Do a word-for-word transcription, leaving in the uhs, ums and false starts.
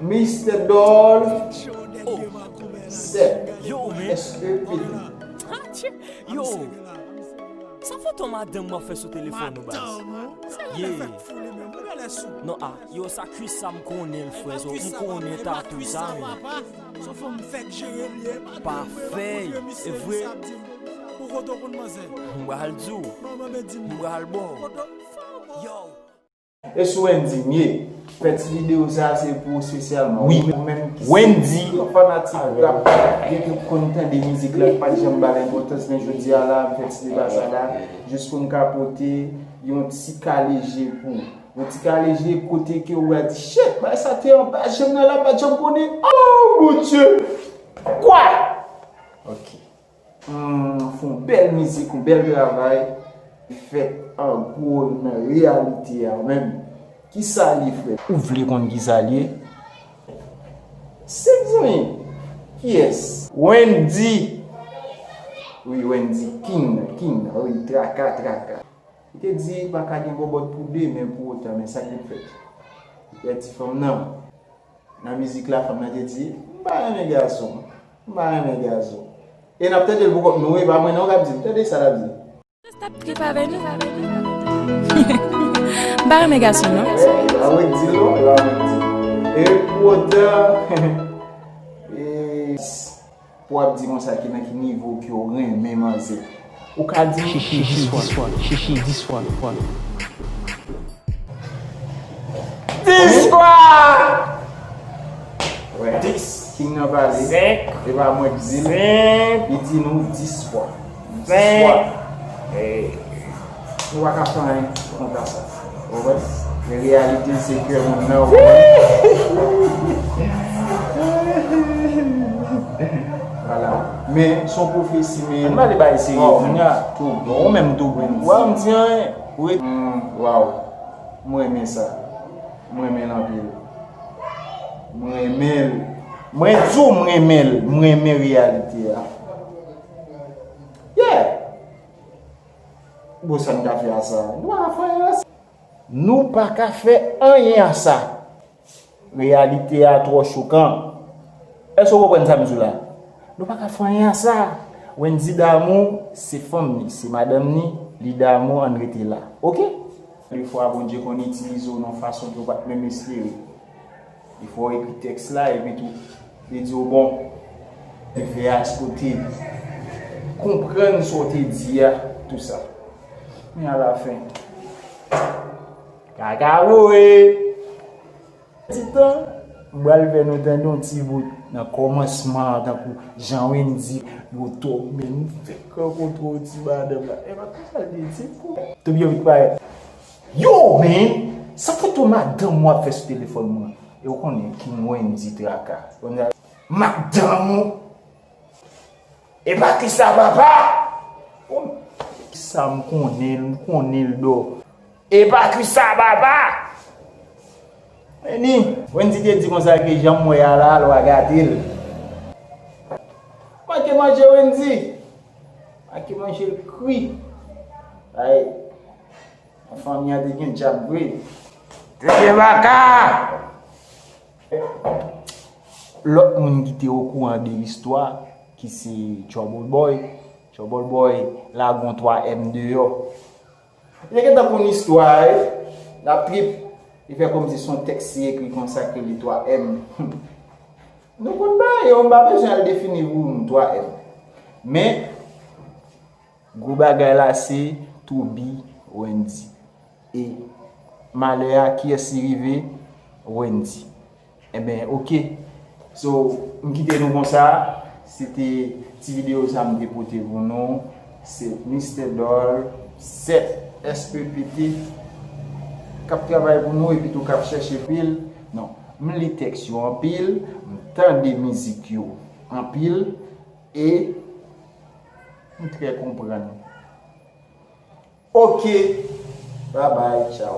Mister Doll, sèt. Yo, men. S E P T. Yo, sa foto madanm w ap fè sou telefòn ou, baz? Yeah. Non, a, yo, sa Chris sa m konnen l, frè, so, m konnen tatou sa, men. Pafè, e vre. M pral di w, m pral ba w. Yo. E sou Wendy m ye. Fè ti videyo sa se pou espesyalman ou menm ki se Wendy, yon fanatik rap, gen ki konn tande mizik la, ki pa t janm ba l enpòtans, men jodi a la, m fè ti deba sa la, jis pou m ka pote yon ti ka leje pou ou. Yon ti ka leje kote ke ou a di, shit, bagay sa te anba je m nan la, m pa t janm konnen. Oh, Bondye! Kwa? Ok. Hmm, fè yon bèl mizik, yon bèl travay. Fèt an gwo nan reyalite a menm. Kisa l ye, frè? Ou vle konn kisa l ye? Sèt zanmi. Kiyès? Wendy. Wi, Wendy. King, King. Wi, traka, traka. Li te di, pa ka gen bòbòt pou de, men pou otan, men sa k te fèt? Li pèdi fanm nan. Nan mizik la, fanm nan te di, m pa renmen gason. M pa renmen gason. E n ap tande l pou kont nou, wi, pa mwen non k ap di l. Tande sa l ap di. Stop trip avè nou. M pa renmen gason, non. E pa mwen k di l, non, e pa mwen k di l. E pou otan, e, pou w ap di konsa ki nan ki nivo ke w renmen manzè. Ou ka di m chichi dis fwa, chichi dis fwa. Dis fwa! Wè. Dis. King nan pale. Senk. E pa mwen k di l. Senk. Li di nou dis fwa. Dis fwa. Senk. Hey. Nou pa ka fè anyen kontra sa. Ou konprann? Men reyalite se kè moun nan, ou konprann? Vwala. Men, se yon pwofesi, men. Ann pale bagay serye, kounye a. Tou bon, ou menm tou bon. Ou pa di anyen. Ou ret. Hmm, waw. Mwen renmen sa. Mwen renmen l anpil. Mwen renmen l. Mwen di w mwen renmen l. Mwen renmen reyalite a. Yeah! Bon, sa n ka fè a sa? Nou pa ka fè anyen a sa. Nou pa ka fè anyen a sa. Reyalite a twò chokan. Èske w konprann sa m di w la? Nou pa ka fè anyen a sa. Wendy damou, se fanm li, se madanm li, li damou, ann rete la. Oke? Defwa, Bondye konn itilize w nan yon fason ke w pa t menm espere. Defwa, w ekri tèks la, epi tou, li di w, bon, V H kote, konprann sa w te di a, tou sa. Men alafen, kaka voye. Ti tan, m pral fè nou tande yon ti bout nan kòmansman an, tankou jan Wendy, yo tòmen nou fèk rankontre yon ti madanm la. E pa konsa l te di pou. Tou byen vit parèt. Yo, man! Sa foto madanm w ap fè sou telefòn mwen? E w konnen King Wendy traka. Madanm ou? E pa kisa papa? Sa m konnen l, m konnen l dò. E pa kisa papa? Wendy. Wendy te di konsa ke jan m wè a la, lwa gate l. Manke manje Wendy. Manke manje l kri. Ay. Nan fanmi an te gen djab vre. Te gen baka! Lòt moun ki te okouran de istwa, ki se Trouble Boy. Trouble Boy lage yon twa M deyò. Li te gentan konn istwa a, wi. L ap trip. Li fè kòmsi se yon tèks li ekri konsa ke li twa M. Nou konn bagay yo, m pa bezwen al defini pou nou twa M. Men, gwo bagay la se Toby Wendy. E malè a, kiyès li rive? Wendy. Enben, oke. So, m kite nou konsa. Se te ti videyo sa m te pote pou nou. Se Mister Doll, sèt S E P T, k ap travay pou nou epi tou k ap chèche pil. Non, m li tèks yo anpil, m tande mizik yo anpil, e m trè konprann. Oke, babay, tchaw.